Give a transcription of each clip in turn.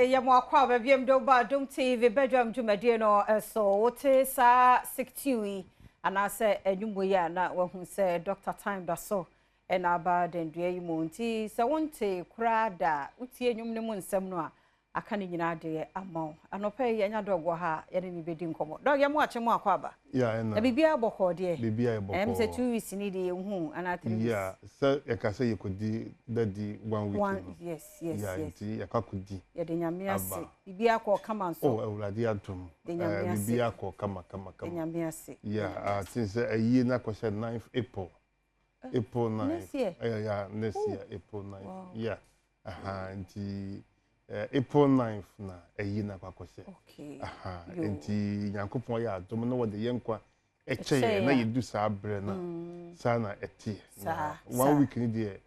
Yɛ mo akɔ a baabiam de woba Adom TV badwam dwumadie no so. Wote saa siktiu yi anaasɛ anwummo yi a, na wahu sɛ Dr. Time da so ɛna aba dandua yi mu. Nti sɛ wonte koraa da, wotie nnwom no mu nsɛm no a, aka ne nyinaa de ama wo. Anɔpa yi yɛnya Doc wɔ ha a yɛne ne bɛdi nkɔmmɔ. Doc, yɛ mo akye, mo akɔ aba. Yeah, ɛna. Na biribiara bɔkɔɔ deɛ? Biribiara yɛ bɔkɔɔ. Sɛ 2 weeks ni deɛ yɛnhu anaa 3 weeks. Yeah, sɛ yɛka sɛ yɛkɔdi dadi one week one no. Yes. Yeah, nti yɛkɔ akɔdi. Yɛde Nyame ase. Aba. Biribiara kɔɔ kama nso? Oh, Awurade adom. De Nyame ase. Biribiara kɔ kama kama Yɛde kama. Nyame ase. Yeah, I think sɛ ɛyie na akɔhyɛ 9th April. April 9th. Next year? Yeah, next year, April 9th. Yeah. Aha, nti April 9th na ɛyie na akɔ akɔhyɛ. Aha, nti Nyankopɔn yɛ adom na wɔde yɛn nkwa ɛkyɛ Ɛkyɛ yɛn na yɛn. yɛdu saa berɛ no a, saa na ɛteɛ. Saa, Na one saa. week ni deɛ,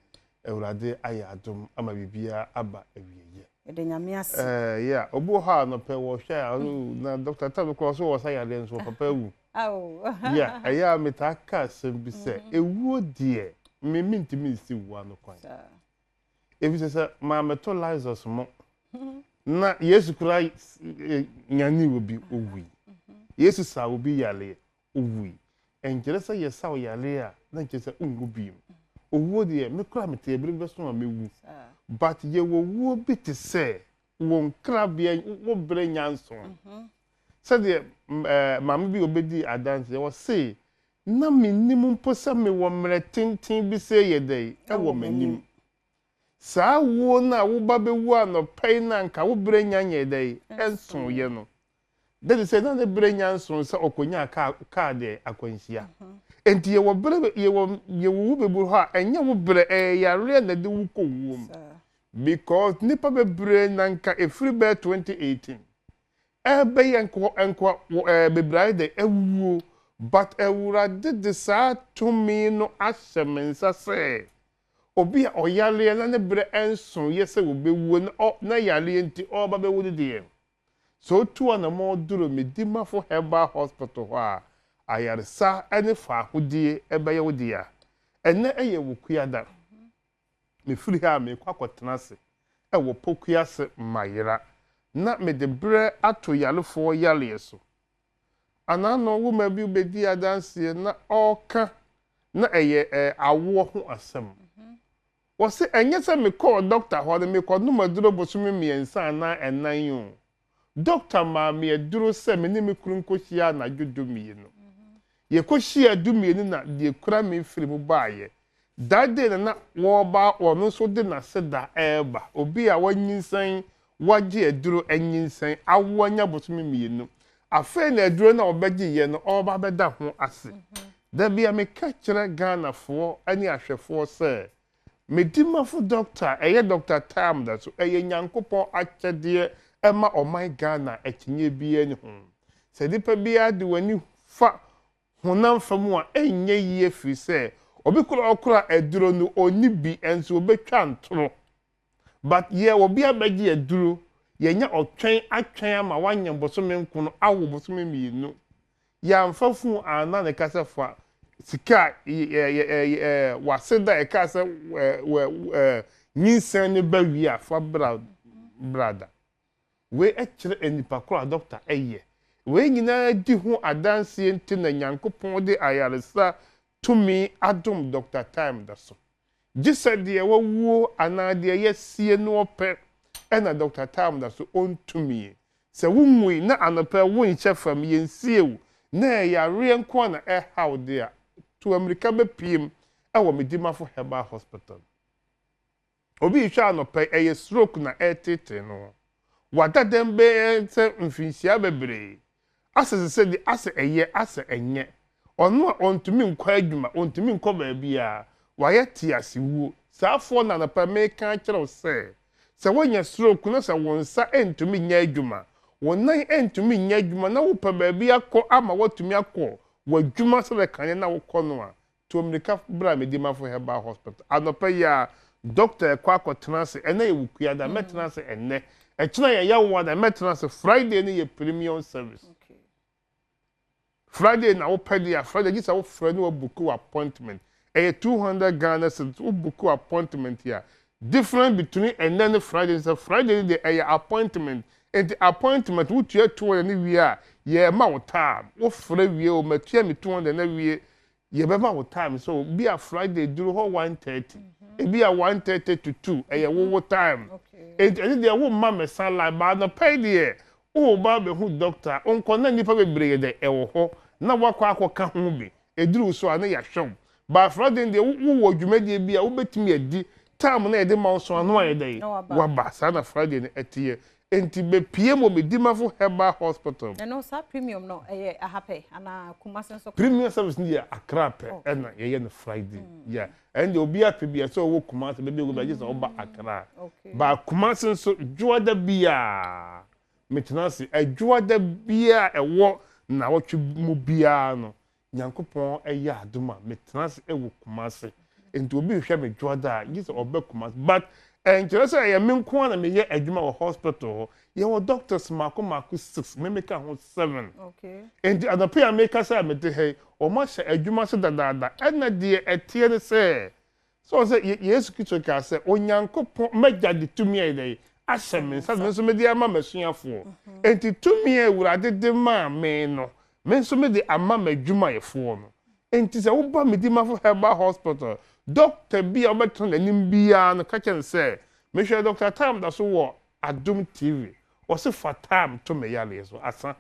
Awurade ayɛ adom ama biribiara aba awieeɛ. Yɛde Nyame ase. Yeah, obi wɔ hɔ a nɔpɛ wɔhwɛ a, ɔno na Dr. Tam koraa ɔso wɔ sa yareɛ nso papa awu. Awo. Yeah, ɛyɛ a metaa ka asɛm bi sɛ ewuo deɛ, me mentumi nsi wuo ano kwan. Ɛfiri sɛ maameto Lazarus mo na Yesu koraa nyane wɔ bi owui. Yesu saa obi yareɛ owui. Ɛnkyerɛ sɛ yɛsa wo yareɛ a na nkyerɛ sɛ wonwu bio. Owuo deɛ, me koraa mete ebere bɛso a mewu. But yɛwɔ wuo bi te sɛ wɔn nkrabea wo berɛ nyanso. Sɛdeɛ maame bi a obɛdi adanseɛ, wɔse na mennim mpo sɛ mewɔ mmerɛ tenten bi sɛ yɛ dɛ ɛwɔ m'anim. Saa wuo no a woba bɛwu anɔpa yi na nka wo berɛ nya nyɛ dɛ ɛnsoeɛ no. Dɛde sɛ na ne berɛ nya nso sɛ ɔkɔnya kaa deɛ akwanhyia. Nti yɛwɔ berɛ, yɛwɔ wu bebree hɔ a ɛnyɛ wo berɛ, ɛyɛ yareɛ na ɛde wo kɔ wuo mu. Because nipa bebree na nka efiri bɛyɛ 2018 ɛbɛyɛ nkɔ bebree ayɛ dɛ ɛwuo, but Awurade de saa tumi no ahyɛ me nsa sɛ obi a ɔyareɛ na ne berɛ nso yɛ sɛ wɔbɛwuo na ɔ na yareɛ nti ɔreba bɛwu no deɛ, sɛ otu anamɔ duro Medimafo Herbal Hospital hɔ a, ayaresa ne faahodie ɛbɛyɛ wo dea. Ɛnɛ ɛyɛ wo kuada. Mefiri ha a mekɔ akɔtena ase ɛwɔ Pokuase Mayera na mede berɛ ato yarefoɔ yareɛ so. Anaano woma bi bɛdi adanseɛ na ɔreka na ɛyɛ awoɔ ho asɛm. Wɔsi ɛnyɛ sɛ mekɔɔ dɔkta hɔ no mekɔnom aduro bosome 3 anaa 4 o. Dɔkta maa me aduro sɛ me ne me kunu nkɔhyia anadwo 12. Yɛkɔhyia 12 na deɛ kura me firi mu baayɛ. That day na wɔreba, ɔno nso de n'aseda ɛreba. Obi a wanyinsɛn, wagye aduro anyinsɛn, awo anya bosome 2. Afei na aduro no a ɔbɛgye yɛ no ɔreba bɛda ho ase. Dabi a meka kyerɛ Ghanafoɔ ne ahwɛfoɔ sɛ Medimafo doctor ɛyɛ Dr. Time da so ɛyɛ Nyankopɔn akyɛdeɛ ɛma ɔman Ghana, akyinnye biara ne ho. Sɛ nipa biara de w'ani fa honam fam a, ɛnyɛ yie, firi sɛ obi kora ɔkora aduro no ɔnni bi nso obɛtwa ntoro. But yɛ obi abɛgye aduro, yɛnya ɔtwɛn atwɛn ama wanyɛ bosome 9, awo bosome 2, yɛamfa fun ana ne kasa fa sika a yɛ yɛ yɛ wase da ɛka sɛ ɛ wɛ nyinsɛn ne ba wie a fa bra brada. Wei kyerɛ nipa koro a dɔkta ɛyɛ. Wei nyinaa di ho adanseɛ nti na Nyankopɔn de ayaresa tumi adom Dr. Time da so. Gye sɛ deɛ wawuo anaa deɛ yɛsie no ɔpɛ ɛna Dr. Time da so ɔntumi. Sɛ wonwui na anɔpɛ wonhyɛ fam, yɛnsie wo na ɛyareɛ nko a na ɛhaw deɛ a, to amirika bɛpiem ɛwɔ Medimafo Herbal Hospital. Obi hwɛ anɔpɛ, ɛyɛ stroke na ɛretete no, wada dɛm bɛyɛ sɛ mfinhyia bebree asɛ sɛ de asɛ ɛyɛ asɛ ɛnyɛ ɔno a ɔntumi nkɔ adwuma, ɔntumi nkɔ baabi a wayɛ te ase wuo. Saa afoɔ na anɔpɛ meka kyerɛw sɛ woanya stroke na sɛ wo nsa ntumi nyɛ adwuma, wo nan ntumi nyɛ adwuma, na wopɛ baabi akɔ ama woatumi akɔ w'adwuma sɛdeɛ kane na wokɔ no a, to mmirika bra Medimafo Herbal Hospital. Anɔpɛ yi a doctor ɛkɔ akɔtena ase, ɛnɛ yɛ Wukuada, mɛtena ase ɛnɛ, ɛkyena yɛ Yawoada, mɛtena ase. Friday no yɛ premium service. Friday na wopɛ deɛ a, Friday gye sɛ wofrɛ ne wabook wo appointment. Ɛyɛ 200 Ghana cedis. Wo book wo appointment a Difference between ɛnnɛ ne Friday ne sɛ Friday no deɛ ɛyɛ appointment. Nti appointment wotua 200 no wie a, yɛma wo time. Wofrɛ wie o, matua me 200 no awie, yɛbɛma wo time sɛ o, bi a Friday duru hɔ 1:30, ebi a 1:30 to 2, ɛyɛ wo wo time. Nti ɛno deɛ womma mmɛsa line, but anɔpa yi deɛ woreba abɛhu doctor, wonkɔ na nnipa bebree yɛ dɛ ɛwɔ hɔ na woakɔ akɔka ho bi. Ɛduru wo so a na yɛahwɛ wo. But Friday no deɛ wo wɔ dwumadie bi a wobɛtumi adi, time no a yɛde ma wo so ano ayɛ dɛn? Waba. Saa na Friday no ɛteɛ. Enti bɛpue mu wɔ Medimafo Herbal Hospital. Ɛno saa premium no ɛyɛ aha pɛ anaa Kumasi nso ka ho? Premium service no yɛ Accra pɛ ɛna yɛyɛ no Friday. Yeah. Ɛno deɛ obiara pɛ bi a sɛ ɔwɔ Kumasi baabi a ɔwɔ biara gye sɛ ɔba Accra. But Kumasi nso Dwoada biara metena ase. Dwoada biara a ɛwɔ nnawɔtwe mu biara no Nyankopɔn yɛ adom a, metena ase wɔ Kumasi. Nti obi hwehwɛ me dwoada a, gye sɛ ɔba Kumasi. But ɛnkyerɛ sɛ ɛyɛ me nko ara na meyɛ adwuma wɔ hospital hɔ. Yɛwɔ doctors mmaako mmaako six, me meka ho seven. Nti anɔpa yi a mekasa a mete ha yi, wɔahyɛ adwuma ase dadaada. Ɛna deɛ ɛteɛ ne sɛ, So wɔn sɛ Yesu Kristo kaa sɛ, Onyankopɔn, m'Agya de tumi ayɛ dɛn? Ahyɛ me nsa, na me nso mede ama m'asuafoɔ. Enti tumi a Awurade de maa me no, me nso mede ama m'adwumayɛfoɔ no. Enti sɛ woba Medimafo Herbal Hospital, dɔkta bi a wobɛtena n'anim biara no, ka kyerɛ no sɛ, Mehwɛ Dɔkta Tam da so wɔ Adom TV. Ɔse fa Tam to me yareɛ so. Asa.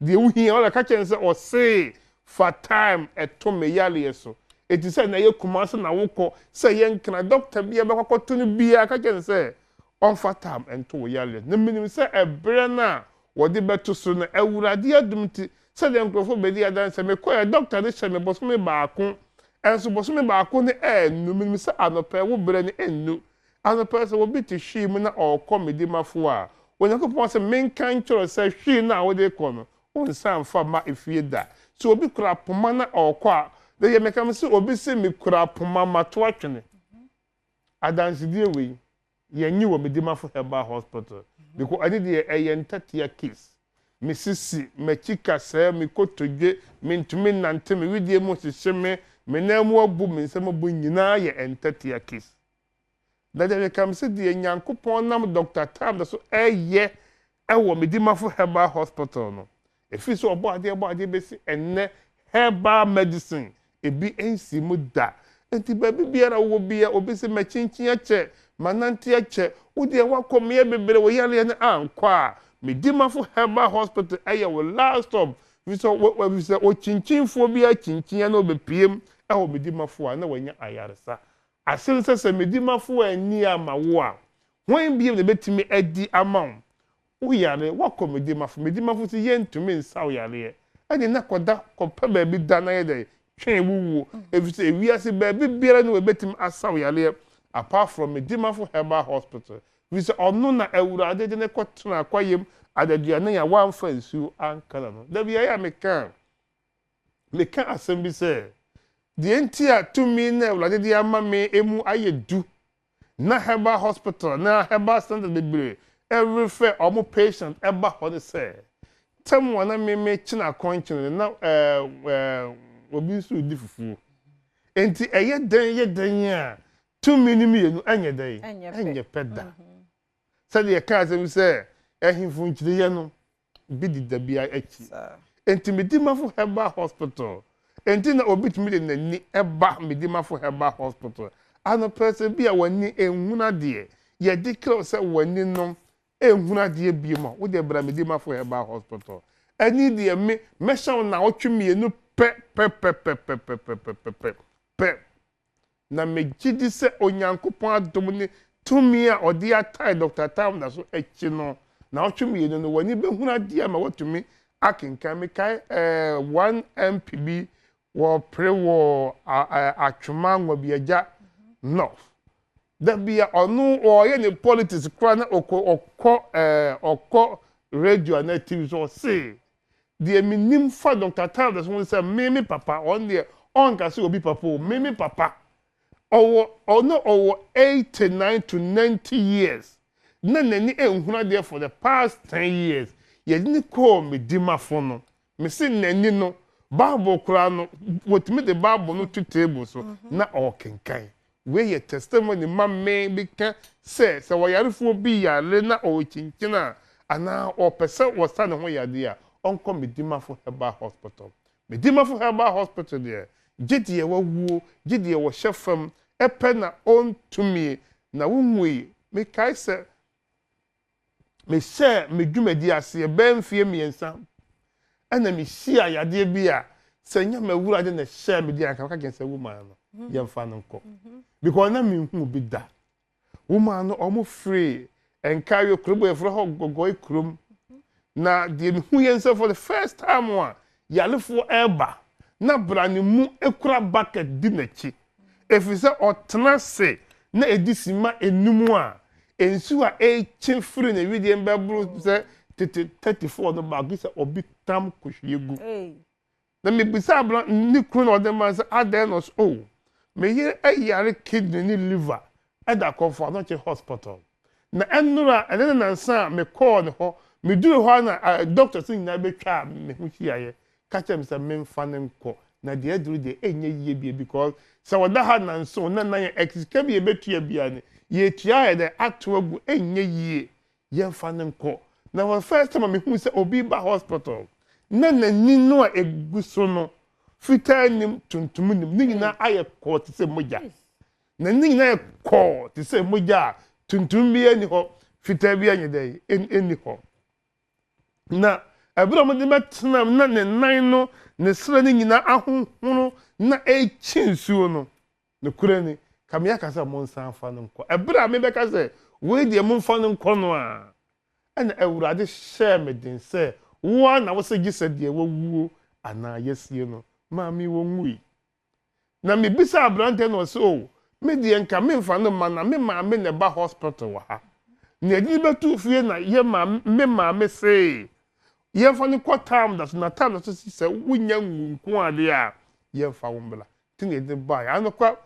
Deɛ wohia, ɔna ka kyerɛ no sɛ ɔsee fa time ɛto me yareɛ so. Enti sɛ na ɛyɛ Kumasi na wokɔ, sɛ ɛyɛ Nkran, doctor biara bɛkɔ akɔto no biara ka kyerɛ no sɛ ɔmfa time nto wo yareɛ so. Na menim sɛ ɛberɛ no a wɔde bɛto so no, Awurade adom nti, sɛdeɛ nkurɔfoɔ bɛdi adanseɛ, mekɔeɛ, doctor no hyɛɛ me bosome baako, nso bosome baako no annu, menim sɛ anɔpa yi wo berɛ no annu, Anɔpa yi sɛ obi te hwii mu na ɔrekɔ Medimafo a, Onyankopɔn se menka nkyerɛ wo sɛ hwii no a wode rekɔ no, wonsan mfa mma efie da. Sɛ obi kura poma na ɔrekɔ a, da yɛ meka me se obi se mekura poma mato atwene. Adansedie wei, yɛnnye wɔ Medimafo Herbal Hospital because ɛno deɛ ɛyɛ ntatea case. Me sisi, m'akyi kasɛɛ, me kotodwe, mentumi nnante, me wedeɛ mu hyehye me, me nan mu abu, me nsam abu nyinaa yɛ ntatea case. Na deɛ meka me sɛ deɛ Nyankopɔn nam Doctor Tam so ɛyɛ ɛwɔ Medimafo Herbal Hospital no, ɛfiri sɛ ɔbɔ adeɛ bɔ adeɛ bɛsi ɛnnɛ herbal medicine ebi nsi mu da. Nti baabi biara wowɔ biara obi se makyinkyin akyɛ, manante akyɛ, wo deɛ woakɔ mmeɛ bebree wo yareɛ no ankɔ a, Medimafo Herbal Hospital ɛyɛ wo last stop, ɛfiri sɛ ɛfiri sɛ okyinkyinsfoɔ biara kyinkyin a na ɔbɛpiem ɛwɔ Medimafo a na wanya ayaresa. Asɛm sɛ, Sɛ medi m'afoa anni ama wo a, hwan bio na ebetumi adi ama wo? Woyare, woakɔ medimafo, medimafo se yɛntumi nsa wo yareɛ. Ɛnneɛ na kɔda, kɔpɛ baabi da na yɛ dɛn? Twɛn wo wuo. Efisɛ ewiase baabi biara nni hɔ a ebetumi asa wo yareɛ apart from Medimafo Herbal Hospital. Efisɛ ɔno na Awurade de no kɔtenaa kwaeɛm adaduanan a wamfa nsuo anka n'ano. Da biara a meka meka asɛm bi sɛ, Deɛ nti a tumi no a Awurade de ama me mu ayɛ du na herbal hospital na herbal centers bebree refer wɔn patient ba hɔ ne sɛ, tam a na me mekyene akɔnkyene no na ɛɛ obi nso redi fufuo. Enti ɛyɛ dɛn yɛ dɛn a tumi no mmienu ɛnyɛ dɛn? Ɛnyɛ pɛ da. Sɛdeɛ yɛka asɛm sɛ ahemfo nkyereyɛ no bi di da biara akyi. Enti Medimafo Herbal Hospital enti na obi tumi de n'ani ba Medimafo Herbal Hospital anɔpa sɛ bi a w'ani nhunu adeɛ, yɛde kyerɛ wo sɛ w'ani no nhunu adeɛ biom a, wo deɛ bra Medimafo Herbal Hospital. Ɛne deɛ me mɛhyɛ wo nnawɔtwe mmienu pɛ pɛ pɛ pɛ pɛ pɛ pɛ pɛ pɛ pɛ pɛ. Na megye di sɛ Onyankopɔn adom ne tumi a ɔde atae Dɔkta Towner so akyi no, naawɔtwe mmienu no, w'ani bɛhunu adeɛ ama woatumi akenkan. Mekae eh, one MP bi, wɔpere wɔ Atwoma Nwabiagya North. Da bi a ɔno ɔreyɛ ne politics koraa na ɔkɔ ɔkɔ eh, ɔkɔ radio anaa TV so ɔse Deɛ menim fa Doctor Tardus ho ne sɛ me me papa, ɔno deɛ ɔnka sɛ obi papa o, me me papa, ɔwɔ ɔno ɔwɔ 89 to 90 years na n'ani nhunu adeɛ for the past 10 years, yɛde no kɔɔ Medimafo no, mese n'ani no, Bible koraa no, wɔtumi de Bible no to table so na ɔrekenkan. Wei yɛ testimony ma me bi ka sɛ, sɛ ɔyarefoɔ bi yare na ɔrekyinkyin a, anaa ɔpɛ sɛ wɔsa ne ho yadeɛ a, ɔnkɔ Medimafo Herbal Hospital. Medimafo Herbal Hospital deɛ, gye deɛ wawuo, gye deɛ wɔhyɛ fam pɛ na ɔntumie, na wonwui. Mekae sɛ mehyɛɛ me dwumadi aseɛ bɛyɛ mfeɛ mmiɛnsa ɛna mehyiaa yadeɛ bi a sɛ nyɛ m'awurade na ɛhyɛɛ me deɛ anka mɛka kyerɛ sɛ woman no yɛmfa no nkɔ because na menhuu bi da. Woman no wɔn firi Nkawie kurom yɛfrɛ hɔ Gɔgɔe kurom na deɛ mehu yɛ nsɛ for the first time a yarefoɔ ɛreba na bra ne mu kura bucket di n'akyi ɛfiri sɛ ɔtena ase na ɛdi simma enum a nsuo a ɛrekye firi ne wedeɛ mu bɛboro sɛ tete 34 no baako sɛ obi tam kɔhwie gu. Na mebisaa abra ne kunu na ɔde maa sɛ adɛn na ɔsɛ oh me yere yare kidney ne liver ɛda Komfo Anokye hospital na ɛnora ɛne ne nansa a mekɔɔ ne hɔ meduru hɔ a na doctors no nyinaa bɛtwaa me ho hyiaeɛ ka kyerɛɛ me sɛ memfa no nkɔ na deɛ aduru deɛ ɛnyɛ yie bio because sɛ ɔda ha nanson na nan a sika bi a yɛbɛtua biara no yɛtua ayɛ dɛn ato agu ɛnyɛ yie yɛmfa no nkɔ. Na for the first time a mehuu sɛ obi ba hospital na n'ani no a egu so no fitaa nim tuntum nim ne nyinaa ayɛ kɔɔ te sɛ mogya. N'ani nyinaa yɛ kɔɔ te sɛ mogya a tuntum biara nni hɔ, fitaa biara nyɛ dɛn nni hɔ. Na ɛberɛ a wɔde bɛtena na ne nan no ne serɛ no nyinaa ahohono na ɛrekyi nsuo no, Nokorɛ ni, ka me aka sɛ monsan mfa no nkɔ. Ɛberɛ a mebɛka sɛ, Wei deɛ momfa no nkɔ no a, ɛna Awurade hyɛɛ me den sɛ, Wo ara na wose gye sɛ deɛ wawuo anaa yɛasie no. Maame wɔnwui. Na mebisaa aberanteɛ no ɔse, Oh, me deɛ nka memfa no mma na me maame na ɛba hospital wɔ ha. Na yɛde no bɛtoo fie na yɛ maame, me maame see yɛmfa no nkɔ town da so na town da so se sɛ wonnya nwu nko ara deɛ a, yɛmfa wo mmra. Nti na yɛde baeɛ. Anokwa,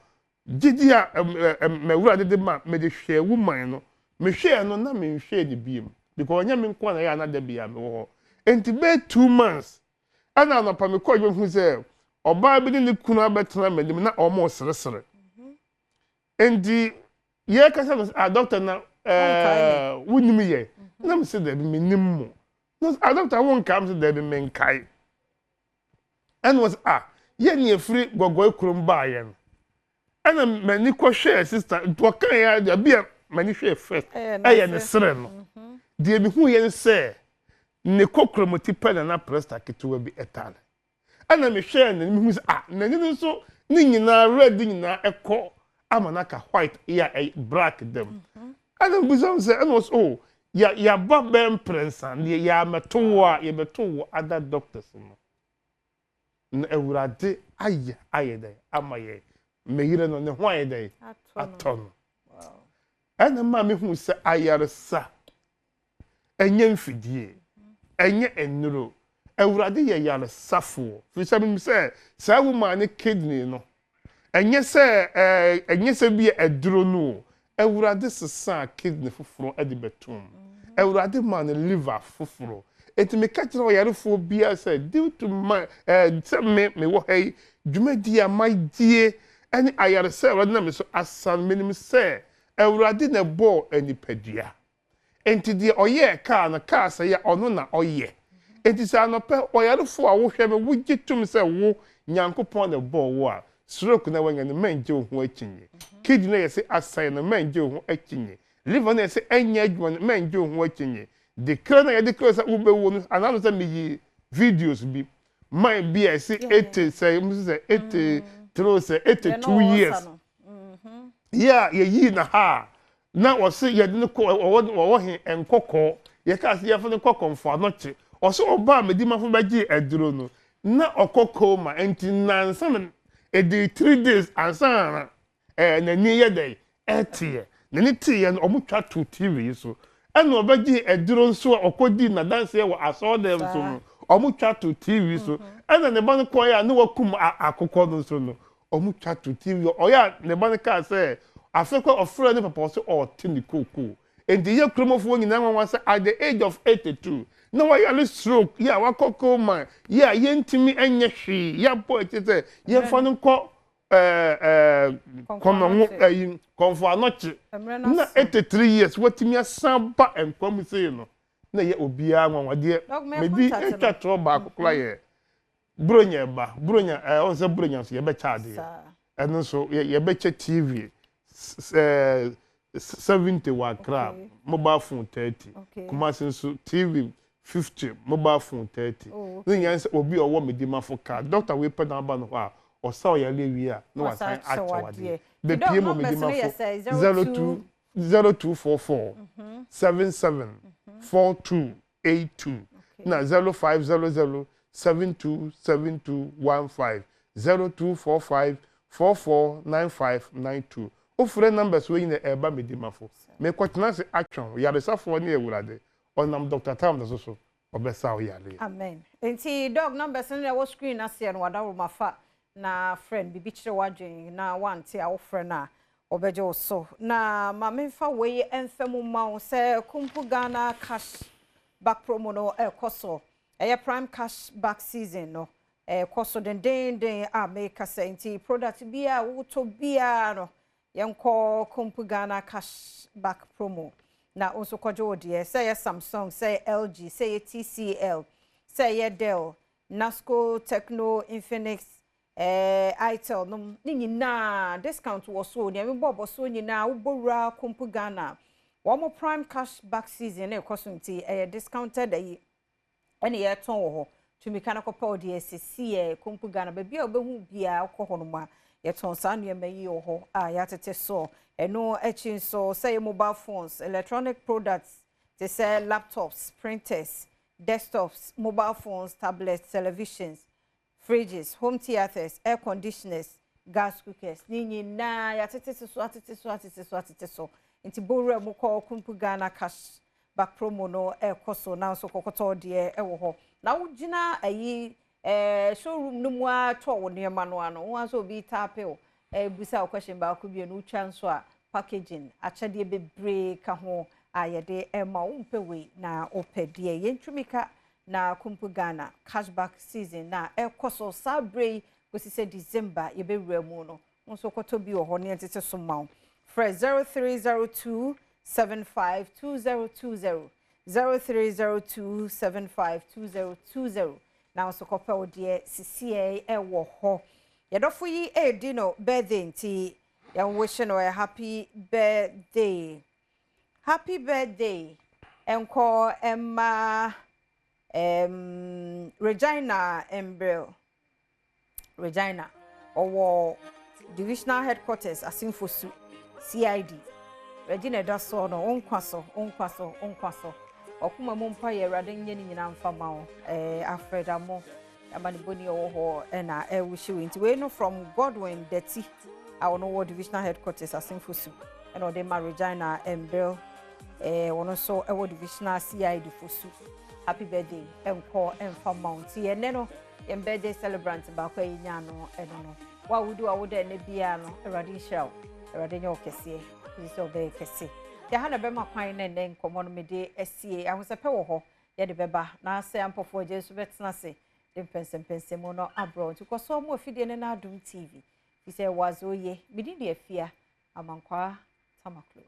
gyedie a m'Awurade de ma mede hwɛɛ wo man no, mehwɛɛ no na menhwɛɛ no biom because ɛnyɛ me nko ara na ɛyɛ a na da biara mewɔ hɔ. Nti bɛyɛ 2 months ɛna anɔpa mekɔɔ adwuma hu sɛ ɔbaa bi ne ne kunu abɛtena m'anim na wɔreseresere. Nti yɛrekasa no sɛ, ah doctor na ɛɛ wonim yɛ? Na mese daabi mennim mo. Na ɔse ah doctor wonkae? Mese daabi menkae. Ɛna ɔse ah yɛn ne yɛfiri Gɔgɔe kurom baeɛ no. Ɛna m'ani kɔhwɛɛ sister nti ɔkaeɛ ara deɛ bi a m'ani hwɛɛ first ɛyɛ ne serɛ no. Deɛ mehuiɛ ne sɛ ne kokuromoti pɛ na na presta ketewa bi ɛtare. Ɛna mehwɛɛ n'ani mehu sɛ ah n'ani no nso ne nyinaa red nyinaa ɛkɔ ama no aka white yɛ a ɛyɛ black dam. Ɛna mebisa no sɛ ɛna ɔse oh yɛ yɛaba bɛyɛ mprɛnsa deɛ yɛammɛto wo a yɛbɛto wo other doctors no. Na Awurade ayɛ ayɛ dɛn ama yɛn. Me yere no ne ho ayɛ dɛn atɔ no. Ɛna maa mehu sɛ ayaresa ɛnyɛ mfidie, ɛnyɛ nnuro. Awurade yɛ yaresafoɔ. Firi sɛ menim sɛ saa woman ne kidney no, ɛnyɛ sɛ ɛɛ ɛnyɛ sɛ bi aduro no o. Awurade sesaa kidney foforɔ de bɛtom. Awurade maa no liver foforɔ. Enti meka kyerɛ ɔyarefoɔ biara sɛ due to my ɛɛ sɛ me mewɔ ha yi, dwumadie a madie ɛne ayaresa a Awurade nam me so asa no, menim sɛ Awurade na ɛbɔɔ nipadua. Enti deɛ ɔyɛɛ kaa no kaa sɛ yɛ ɔno na ɔyɛ. Enti sɛ anɔpɛ ɔyarefo a wohwɛ me wogye tom sɛ wo Nyankopɔn na ɛbɔɔ wo a, stroke na wanya no mɛngye wo ho akyinnye. Kidney no a yɛse asɛe no mɛngye wo ho akyinnye. Liver no a yɛse ɛnyɛ adwuma no mɛngye wo ho akyinnye. Dekra no a yɛde kra sɛ wobɛwuo no anaa no sɛ meyii videos bi man bi a yɛse 80 sɛ mo sɛ 83 sɛ 82 years yɛ a yɛyii no ha a na wɔse yɛde no kɔ ɔwɔ ɔwɔ he nkɔkɔɔ yɛkaa sɛ yɛmfa no nkɔ Kɔmfo Anɔkye ɔse ɔbaa Medimafo bɛgyee aduro no na ɔkɔ coma nti nansa na ɛdii 3 days ansa na ɛɛ n'ani yɛ dɛn ɛteɛ n'ani teeɛ no ɔmo twa to TV yi so ɛna ɔbɛgyee aduro nso a ɔkɔdii n'adanseɛ wɔ asɔɔdɛm so no ɔmo twa to TV so ɛna ne ba no kɔɛ a ne wakum akokɔ no nso no ɔmo twa to TV ɔyɛ a ne ba no kaa sɛ afei kɔ ɔfrɛ ne papa ɔsɛ ɔɔte ne kookoo nti yɛ kuromofoɔ nyinaa nwanwa sɛ at the age of 82 na wayare stroke yɛ a wakɔ coma yɛ a yɛntumi nyɛ hwee yɛabɔ akyi sɛ yɛmfa no nkɔ. Ɛɛ ɛɛ kɔmɛho ɛyi Kɔmfo Anɔkye na 83 years watumi asan ba nkwa mu sei no, na ɛyɛ obiara nwanwa. Deɛ medi atwa toɔ baako koraa yɛ Buronya ɛba. Buronya ɛɛ ɔn sɛ Buronya nso yɛbɛkyɛ adeɛ. Ɛno nso yɛbɛkyɛ TV ɛɛ 70 wɔ Accra, mobile phone 30. Kumasi nso TV 50, mobile phone 30. Ne nyinaa sɛ obi a ɔwɔ Medimafo card, doctor wei pɛ na aba no hɔ a, ɔsa ɔyare wie a, na wasan akyɛ wo adeɛ. Bɛpie mu Medimafo 02 0244 77 42 82 na 0500 72 72 15 0245 44 95 92. Wofrɛ numbers wei nyinaa ɛreba Medimafo. Mekɔtena ase atwɛn wo. Yaresafoɔ ne Awurade. Ɔnam Doctor Towns so so ɔbɛsa wo yareɛ. Amen. Enti dog numbers no na ɛwɔ screen no aseɛ no wadaworo fa na frɛ no biribi kyerɛ w'adwene na wante a wofrɛ no a ɔbɛgye wo so. Na ma memfa wei mfa mu ma wo sɛ Kumpu Ghana cash back promo no ɛrekɔ so. Ɛyɛ prime cash back season no ɛrekɔ so dendenden a meka sɛ nti product biara wotɔ biara no, yɛnkɔ Kumpu Ghana cash back promo na wo nso kɔgye wo deɛ, sɛ ɛyɛ Samsung, sɛ ɛyɛ LG, sɛ ɛyɛ TCL, sɛ ɛyɛ Dell, Nasco, Tecno, Infinix, Itel nom ne nyinaa discount wɔ so. Nea mebɔ bɔ so nyinaa wobɔ wura Kumpu Ghana wɔn prime cash back season na ɛkɔ so, nti ɛyɛ discounted ayi ɛne yɛtɔn wɔ hɔ. Tumi ka no kɔpɛ wo deɛ sisi yɛ Kumpu Ghana. Baabi a wobɛhu biara wokɔ hɔ nom a, yɛtɔn saa nneɛma yi wɔ hɔ a yɛatete so. Ɛno akyi nso, sɛ yɛ mobile phones, electronic products te sɛ laptops, printers, desktops, mobile phones, tablets, televisions, fridges, home theatres, air conditioners, gas cookers ne nyinaa yɛatete so, atete so, atete so, atete so. Nti bowura mu kɔ Kumpu Ghana cash back promo no ɛrekɔ so na nso kɔkɔtɔ deɛ ɛwɔ hɔ na wogyina ayi showroom no mu a tɔ wo nneɛma no ano wɔn nso obi taape o ɛbusa wo question baako bi no wotwa nso a, packaging akyɛdeɛ bebree ka ho a yɛde ɛma wo. Mpɛ wei na wopɛ deɛ yɛntumi ka na Kumpu Ghana cashback season na ɛkɔ so saa bere yi kɔsi sɛ December yɛbɛwura mu no, wo nso kɔtɔ bi wɔ hɔ ne yɛntete so ma wo. Frɛ 0302 752020, 0302 752020 na nso kɔpɛ wo deɛ sisiɛ ɛwɔ hɔ. Yɛdɔfo yi ɛredi no birthday, nti yɛn wish no a happy birthday. Happy birthday nkɔ ɛma Regina Embrel. Regina ɔwɔ divisional headquarters Asimfosu CID. Regina ɛda soɔ no, nkwa so, nkwa so, nkwa so. Ɔkoma mu mpa yɛ Awurade nyɛ ne nyinaa mfa ma wo. Alfred Amo amaniboni ɔwɔ hɔ ɛna ɛwuhyew, nti wei no from Godwin Deti a ɔno wɔ divisional headquarters Asimfosu ɛna ɔde ma Regina Embrel. Ɔno nso ɛwɔ divisional CID Fosu. Happy birthday ɛnkɔ ɛmfa ma wo. Nti ɛnɛ no yɛn birthday celebrant baako a yɛnya no ɛno no wo a wodi wa woda ɛnɛ biara no, Awurade nhyira wo, Awurade nyɛ wo kɛseɛ ɛfiri sɛ ɔbɛyɛ kɛse. Yɛha na bɛma kwan na ɛnɛ nkɔmmɔ no mede asie. Ahosɛpɛ wɔ hɔ yɛde bɛba na sɛ ampɔfoɔ agye nso bɛtena ase de mpɛnsɛmpɛnsɛmu no aborɔ. Nti kɔ so mo afidie no n'Adom TV fi sɛ ɛwɔ adze oye. Mede de Afia Amankwaa Tamaklo.